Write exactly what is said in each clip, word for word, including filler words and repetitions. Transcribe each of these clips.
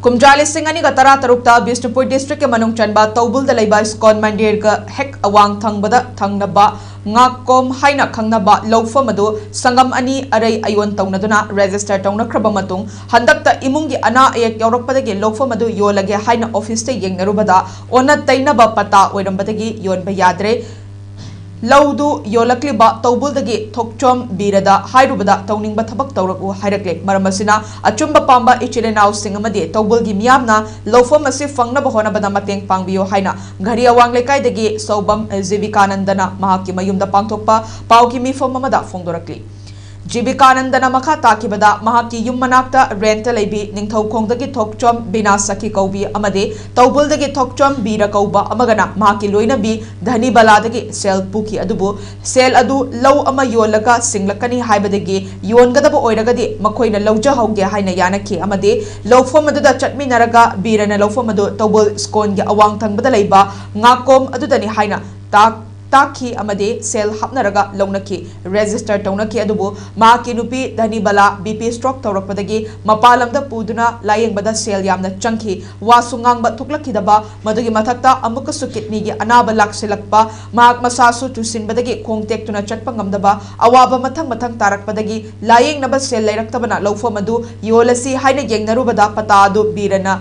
ꯀꯨꯝꯖꯥ ꯂꯤꯁꯤꯡ ꯑꯅꯤꯒ ꯇꯔꯥ ꯇꯔꯨꯛꯇ ꯕꯤꯁꯅꯨꯄꯨꯔ ꯗꯤꯁꯇ꯭ꯔꯤꯛꯀꯤ ꯃꯅꯨꯡ ꯆꯟꯕ ꯇꯧꯕꯨꯜꯗ ꯂꯩꯕ ꯏꯁꯀꯣꯟ ꯃꯟꯗꯤꯔꯒ ꯍꯦꯛ ꯑꯋꯥꯡ ꯊꯪꯕꯗ ꯊꯪꯅꯕ ꯉꯥꯛꯀꯣꯝ ꯍꯥꯏꯅ ꯈꯪꯅꯕ ꯂꯧꯐꯝ ꯑꯗꯨ ꯁꯪꯒꯝ ꯑꯅꯤ ꯑꯔꯩ ꯑꯌꯣꯟ ꯇꯧꯅꯗꯨꯅ ꯔꯦꯖꯤꯁꯇꯔ ꯇꯧꯅꯈ꯭ꯔꯕ ꯃꯇꯨꯡ, ꯍꯟꯗꯛꯇ ꯏꯃꯨꯡꯒꯤ ꯑꯅꯥ ꯑꯌꯦꯛ ꯌꯥꯎꯔꯛꯄꯗꯒꯤ ꯂꯧꯐꯝ ꯑꯗꯨ ꯌꯣꯜꯂꯒꯦ ꯍꯥꯏꯅ ꯑꯣꯐꯤꯁꯇ ꯌꯦꯡꯅꯔꯨꯕꯗ ꯑꯣꯟꯅ ꯇꯩꯅꯕ ꯄꯇꯥ ꯑꯣꯏꯔꯝꯕꯗꯒꯤ ꯌꯣꯟꯕ ꯌꯥꯗ꯭ꯔꯦ꯫ ꯂꯧꯗꯨ ꯌꯣꯜꯂꯛꯂꯤꯕ ꯇꯧꯕꯨꯜꯗꯒꯤ ꯊꯣꯛꯆꯣꯝ ꯕꯤꯔꯗ ꯍꯥꯏꯔꯨꯕꯗ ꯇꯧꯅꯤꯡꯕ ꯊꯕꯛ ꯇꯧꯔꯛꯎ ꯍꯥꯏꯔꯛꯂꯦ꯫ ꯃꯔꯝ ꯑꯁꯤꯅ ꯑꯆꯨꯝꯕ ꯄꯥꯝꯕ ꯏꯆꯤꯜ ꯏꯅꯥꯎꯁꯤꯡ ꯑꯃꯗꯤ ꯇꯧꯕꯨꯜꯒꯤ ꯃꯤꯌꯥꯝꯅ ꯂꯧꯐꯝ ꯑꯁꯤ ꯐꯪꯅꯕ ꯍꯣꯠꯅꯕꯗ ꯃꯇꯦꯡ ꯄꯥꯡꯕꯤꯌꯨ ꯍꯥꯏꯅ ꯘꯔꯤ ꯑꯋꯥꯡ ꯂꯩꯀꯥꯏꯗꯒꯤ ꯁꯧꯕꯝ ꯖꯤꯕꯤꯀꯥꯅꯟꯗꯅ ꯃꯍꯥꯛꯀꯤ ꯃꯌꯨꯝꯗ ꯄꯥꯡꯊꯣꯛꯄ ꯄꯥꯎꯒꯤ ꯃꯤꯐꯝ ꯑꯃꯗ ꯐꯣꯡꯗꯣꯔꯛꯂꯤ꯫ ꯖꯤꯕꯤꯀꯥꯅꯟꯗꯅ ꯃꯈꯥ ꯇꯥꯈꯤꯕꯗ, ꯃꯍꯥꯛꯀꯤ ꯌꯨꯝ ꯃꯅꯥꯛꯇ ꯔꯦꯟꯠꯇ ꯂꯩꯕꯤ ꯅꯤꯡꯊꯧꯈꯣꯡꯗꯒꯤ ꯊꯣꯛꯆꯣꯝ ꯕꯤꯅꯥ ꯁꯈꯤ ꯀꯧꯕꯤ ꯑꯃꯗꯤ ꯇꯧꯕꯨꯜꯗꯒꯤ ꯊꯣꯛꯆꯣꯝ ꯕꯤꯔ ꯀꯧꯕ ꯑꯃꯒꯅ ꯃꯍꯥꯛꯀꯤ ꯂꯣꯏꯅꯕꯤ ꯙꯅꯤꯕꯂꯥꯗꯒꯤ ꯁꯦꯜ ꯄꯨꯈꯤ꯫ ꯑꯗꯨꯕꯨ ꯁꯦꯜ ꯑꯗꯨ ꯂꯧ ꯑꯃ ꯌꯣꯜꯂꯒ ꯁꯤꯡꯂꯛꯀꯅꯤ ꯍꯥꯏꯕꯗꯒꯤ ꯌꯣꯟꯒꯗꯕ ꯑꯣꯏꯔꯒꯗꯤ ꯃꯈꯣꯏꯅ ꯂꯧꯖꯍꯧꯒꯦ ꯍꯥꯏꯅ ꯌꯥꯅꯈꯤ ꯑꯃꯗꯤ ꯂꯧꯐꯝ ꯑꯗꯨꯗ ꯆꯠꯃꯤꯟꯅꯔꯒ ꯕꯤꯔꯅ ꯂꯧꯐꯝ ꯑꯗꯨ ꯇꯧꯕꯨꯜ ꯁ꯭ꯀꯣꯟꯒꯤ ꯑꯋꯥꯡ ꯊꯪꯕꯗ ꯂꯩꯕ ꯉꯥꯀꯣꯝ ꯑꯗꯨꯗꯅꯤ ꯍꯥꯏꯅ ꯇꯥꯛ-, ꯇꯥꯛꯈꯤ ꯑꯃꯗꯤ ꯁꯦꯜ ꯍꯥꯞꯅꯔꯒ ꯂꯧꯅꯈꯤ꯫ ꯔꯦꯖꯤꯁꯇꯔ ꯇꯧꯅꯈꯤ꯫ ꯑꯗꯨꯕꯨ ꯃꯍꯥꯛꯀꯤ ꯅꯨꯄꯤ ꯙꯅꯤꯕꯂꯥ ꯕꯤ ꯄꯤ ꯁ꯭ꯇ꯭ꯔꯣꯛ ꯇꯧꯔꯛꯄꯗꯒꯤ ꯃꯄꯥꯟ ꯂꯝꯗ ꯄꯨꯗꯨꯅ ꯂꯥꯌꯦꯡꯕꯗ ꯁꯦꯜ ꯌꯥꯝꯅ ꯆꯪꯈꯤ꯫ ꯋꯥꯁꯨ ꯉꯥꯡꯕ ꯊꯣꯛꯂꯛꯈꯤꯗꯕ, ꯃꯗꯨꯒꯤ ꯃꯊꯛꯇ ꯑꯃꯨꯛꯀꯁꯨ ꯀꯤꯗꯅꯤꯒꯤ ꯑꯅꯥꯕ ꯂꯥꯛꯁꯤꯜꯂꯛꯄ, ꯃꯍꯥꯛ ꯃꯁꯥꯁꯨ ꯇꯨꯁꯤꯟꯕꯗꯒꯤ ꯈꯣꯡ ꯇꯦꯛꯇꯨꯅ ꯆꯠꯄ ꯉꯝꯗꯕ ꯑꯋꯥꯕ ꯃꯊꯪ ꯃꯊꯪ ꯇꯥꯔꯛꯄꯗꯒꯤ ꯂꯥꯌꯦꯡꯅꯕ ꯁꯦꯜ ꯂꯩꯔꯛꯇꯕꯅ ꯂꯧꯐꯝ ꯑꯗꯨ ꯌꯣꯜꯂꯁꯤ ꯍꯥꯏꯅ ꯌꯦꯡꯅꯔꯨꯕꯗ ꯄꯇꯥ ꯑꯗꯨ ꯕꯤꯔꯅ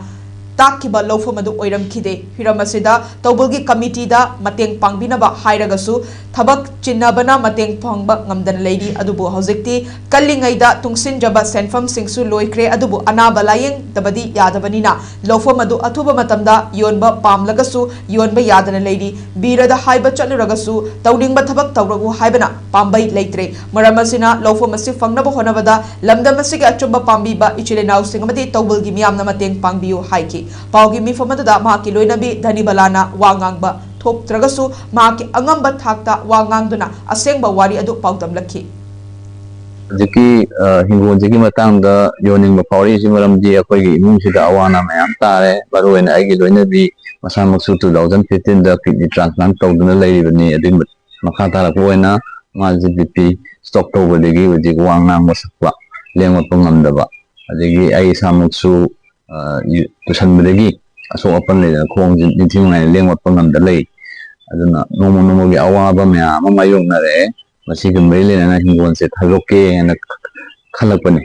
ꯇꯥꯛꯈꯤꯕ ꯂꯧꯐꯝ ꯑꯗꯨ ꯑꯣꯏꯔꯝꯈꯤꯗꯦ꯫ ꯍꯤꯔꯝ ꯑꯁꯤꯗ ꯇꯧꯕꯨꯜꯒꯤ ꯀꯃꯤꯇꯤꯗ ꯃꯇꯦꯡ ꯄꯥꯡꯕꯤꯅꯕ ꯍꯥꯏꯔꯒꯁꯨ ꯊꯕꯛ ꯆꯤꯟꯅꯕꯅ ꯃꯇꯦꯡ ꯐꯪꯕ ꯉꯝꯗꯅ ꯂꯩꯔꯤ꯫ ꯑꯗꯨꯕꯨ ꯍꯧꯖꯤꯛꯇꯤ ꯀꯜꯂꯤꯉꯩꯗ ꯇꯨꯡꯁꯤꯟꯖꯕ ꯁꯦꯟꯐꯝꯁꯤꯡꯁꯨ ꯂꯣꯏꯈ꯭ꯔꯦ꯫ ꯑꯗꯨꯕꯨ ꯑꯅꯥꯕ ꯂꯥꯌꯦꯡꯗꯕꯗꯤ ꯌꯥꯗꯕꯅꯤꯅ ꯂꯧꯐꯝ ꯑꯗꯨ ꯑꯊꯨꯕ ꯃꯇꯝꯗ ꯌꯣꯟꯕ ꯄꯥꯝꯂꯒꯁꯨ ꯌꯣꯟꯕ ꯌꯥꯗꯅ ꯂꯩꯔꯤ꯫ ꯕꯤꯔꯗ ꯍꯥꯏꯕ ꯆꯠꯂꯨꯔꯒꯁꯨ ꯇꯧꯅꯤꯡꯕ ꯊꯕꯛ ꯇꯧꯔꯛꯎ ꯍꯥꯏꯕꯅ ꯄꯥꯝꯕꯩ ꯂꯩꯇ꯭ꯔꯦ꯫ ꯃꯔꯝ ꯑꯁꯤꯅ ꯂꯧꯐꯝ ꯑꯁꯤ ꯐꯪꯅꯕ ꯍꯣꯠꯅꯕꯗ ꯂꯝꯗꯝ ꯑꯁꯤꯒꯤ ꯑꯆꯨꯝꯕ ꯄꯥꯝꯕꯤꯕ ꯏꯆꯤꯜ ꯏꯅꯥꯎꯁꯤꯡ ꯑꯃꯗꯤ ꯇꯧꯕꯨꯜꯒꯤ ꯃꯤꯌꯥꯝꯅ ꯃꯇꯦꯡ ꯄꯥꯡꯕꯤꯌꯨ ꯍꯥꯏꯈꯤ꯫ ꯄꯥꯎꯒꯤ ꯃꯤꯐꯝ ꯑꯗꯨꯗ ꯃꯍꯥꯛꯀꯤ ꯂꯣꯏꯅꯕꯤ ꯙꯅꯤꯕꯂꯥꯅ ꯋꯥ ꯉꯥꯡꯕ ꯊꯣꯛꯇ꯭ꯔꯒꯁꯨ ꯃꯍꯥꯛꯀꯤ ꯑꯉꯝꯕ ꯊꯥꯛꯇ ꯋꯥ ꯉꯥꯡꯗꯨꯅ ꯑꯁꯦꯡꯕ ꯋꯥꯔꯤ ꯑꯗꯨ ꯄꯥꯎꯗꯝꯂꯛꯈꯤ꯫ ꯍꯧꯖꯤꯛꯀꯤ, ꯑ, ꯍꯤꯡꯒꯣꯜꯁꯤꯒꯤ ꯃꯇꯥꯡꯗ ꯌꯣꯟꯅꯤꯡꯕ ꯐꯥꯎꯔꯛꯏꯁꯤ ꯃꯔꯝꯗꯤ ꯑꯩꯈꯣꯏꯒꯤ ꯏꯃꯨꯡꯁꯤꯗ ꯑꯋꯥ ꯑꯅꯥ ꯃꯌꯥꯝ ꯇꯥꯔꯦ꯫ ꯃꯔꯨꯑꯣꯏꯅ ꯑꯩꯒꯤ ꯂꯣꯏꯅꯕꯤ ꯃꯁꯥꯃꯛꯁꯨ two thousand fifteen ꯗ kidney transplant ꯇꯧꯗꯨꯅ ꯂꯩꯔꯤꯕꯅꯤ꯫ ꯑꯗꯨꯒꯤ ꯃꯈꯥ ꯇꯥꯔꯛꯄ ꯑꯣꯏꯅ ꯃꯥꯁꯦ B P stroke ꯇꯧꯕꯗꯒꯤ ꯍꯧꯖꯤꯛ ꯋꯥ ꯉꯥꯡꯕ ꯁꯛꯄ ꯂꯦꯡꯉꯛꯄ ꯉꯝꯗꯕ, ꯑꯗꯒꯤ ꯑꯩ ꯏꯁꯥꯃꯛꯁꯨ ꯇꯨꯁꯟꯕꯗꯒꯤ ꯑꯁꯣꯛ ꯑꯄꯟ ꯂꯩꯗꯅ ꯈꯣꯡꯁꯦ ꯅꯤꯡꯊꯤ ꯅꯨꯡꯉꯥꯏꯅ ꯂꯦꯡ ꯑꯣꯠꯄ ꯉꯝꯗ ꯂꯩ꯫ ꯑꯗꯨꯅ ꯅꯣꯡꯃ ꯅꯣꯡꯃꯒꯤ ꯑꯋꯥꯕ ꯃꯌꯥꯝ ꯑꯃ ꯃꯥꯌꯣꯛꯅꯔꯛꯑꯦ꯫ ꯃꯁꯤꯒ ꯃꯔꯤ ꯂꯩꯅꯅ ꯍꯤꯡꯒꯣꯜꯁꯦ ꯊꯥꯗꯣꯛꯀꯦ ꯍꯥꯏꯅ ꯈꯜꯂꯛꯄꯅꯤ꯫